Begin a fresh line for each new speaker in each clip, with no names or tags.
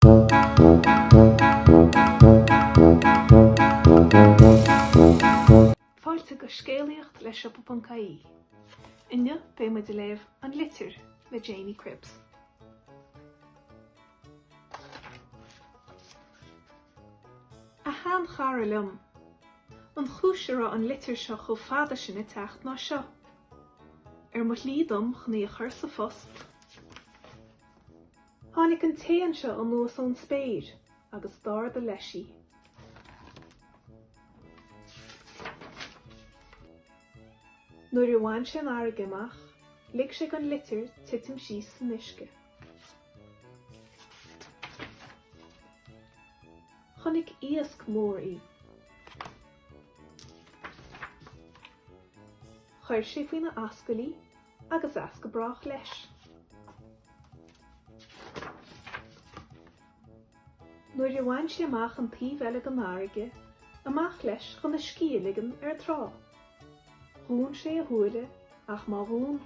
Fáilte go Scéalaíocht le Siopa.ie. Inniu beidh muid ag léamh An Litir le Janie Cribbs. A sheanchara liom, An chúis a raibh an litir seo chomh fada sin ag teacht ná seo. Ar mo shlí dom chun í a chur sa phost, Tháinig an t-éan seo anuas ón spéir agus d'ardaigh leis í. Nuair a bhain sé an fharraige amach, lig sé don litir titim síos san uisce. Chonaic iasc mór í. Chuir sé faoina ascaill í agus as go brách leis. Nuair a bhain sé amach an taobh eile den fharraige, amach leis chun a scíth a ligean ar an trá. Dhún sé a shúile ach má dhún,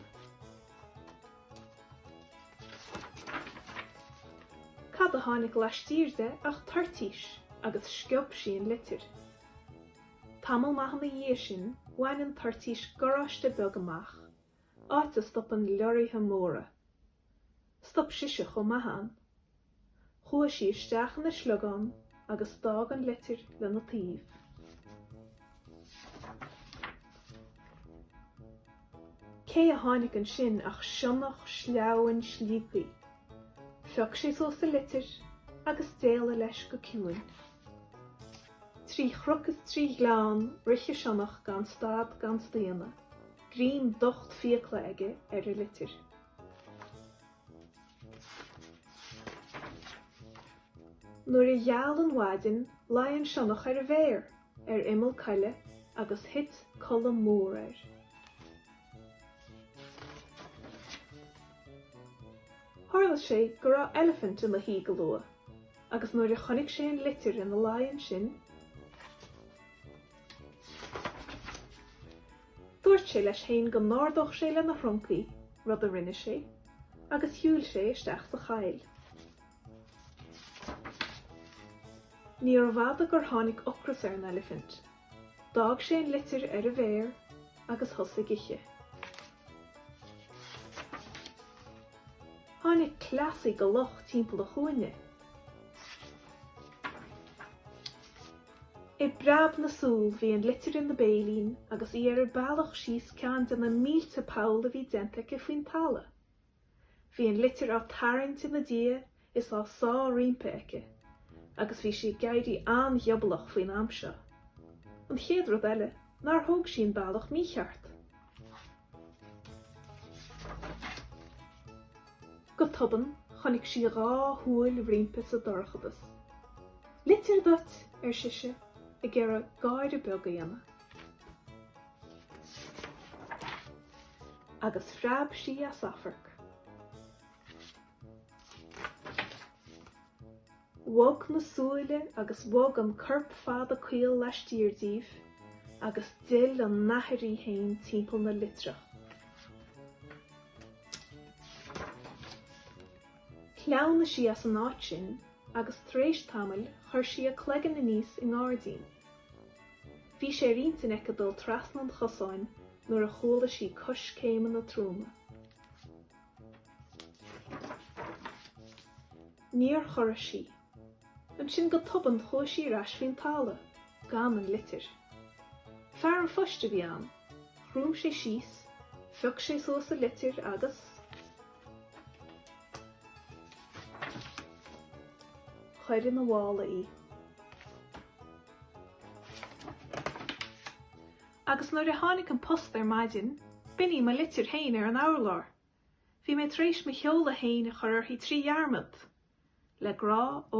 cad a tháinig laistiar de ach toirtís agus sciob sí an litir. Tamall maith ina dhiaidh sin bhain an toirtís garáiste beag amach, áit a stopann leoraithe móra. Stop sise chomh maith ann. Chuaigh sí isteach ina sliogán agus d'fhág an litir lena taobh. Cé a tháinig ansin ach sionnach sleamhain slíoctha. Phioc sé suas an litir agus d'éalaigh leis go ciúin. Trí chnoc is trí ghleann rith an sionnach gan stad gan staonadh. Greim docht fiacla aige ar an litir. Nuair a gheal an mhaidin, luigh an sionnach ar a mhéar ar imeall coille agus thit codladh mór air. Tharla sé go raibh eilifint ina shuí go luath, agus nuair a chonaic sé an litir ina luí ansin, Dúirt sé leis féin go n-ardódh sé lena thrunc í, rud a rinne sé, agus shiúil sé isteach sa choill. Níorbh fhada gur tháinig ocras ar an eilifint. D'fhág sé an litir ar a mhéar agus thosaigh ag ithe. Tháinig cleasaí de luch timpeall an chúinne. I bpreab na súl bhí an litir ina béilín agus í ar a bealach síos ceann de na mílte poll a bhí déanta aici faoin talamh. Bhí an litir á tarraingt ina diaidh is á sá roimpi aici, agus bhí sí ag éirí an-ghioblach faoin am seo. An chéad rud eile, nár thóg sí an bealach mícheart? Go tobann, chonaic sí dhá shúil roimpi sa dorchadas. Litir duit! ar sise, ag iarraidh gáire beag a dhéanamh. Agus phreab sí as amharc. Bhog na súile agus bhog an corp fada caol laistiar díobh agus d'fhill an nathair í féin timpeall na litreach. Shleamhnaigh sí as an áit sin agus tar éis tamaill chuir sí a cloigeann aníos i ngairdín. Bhí sé ar intinn aici dul trasna an chosáin nuair a chuala sí coiscéimeanna troma. Níor chorraigh sí. Ansin go tobann chuaigh sí ar ais faoin talamh, gan an litir. Fear an phoist a bhí ann. Chrom sé síos, phioc sé suas an litir agus. chuir ina mhála í. Agus nuair a tháinig an post ar maidin, b'in í mo litir féin ar an urlár. Bhí mé tar éis mo sheoladh féin a chur uirthi trí dhearmad. Le grá ó.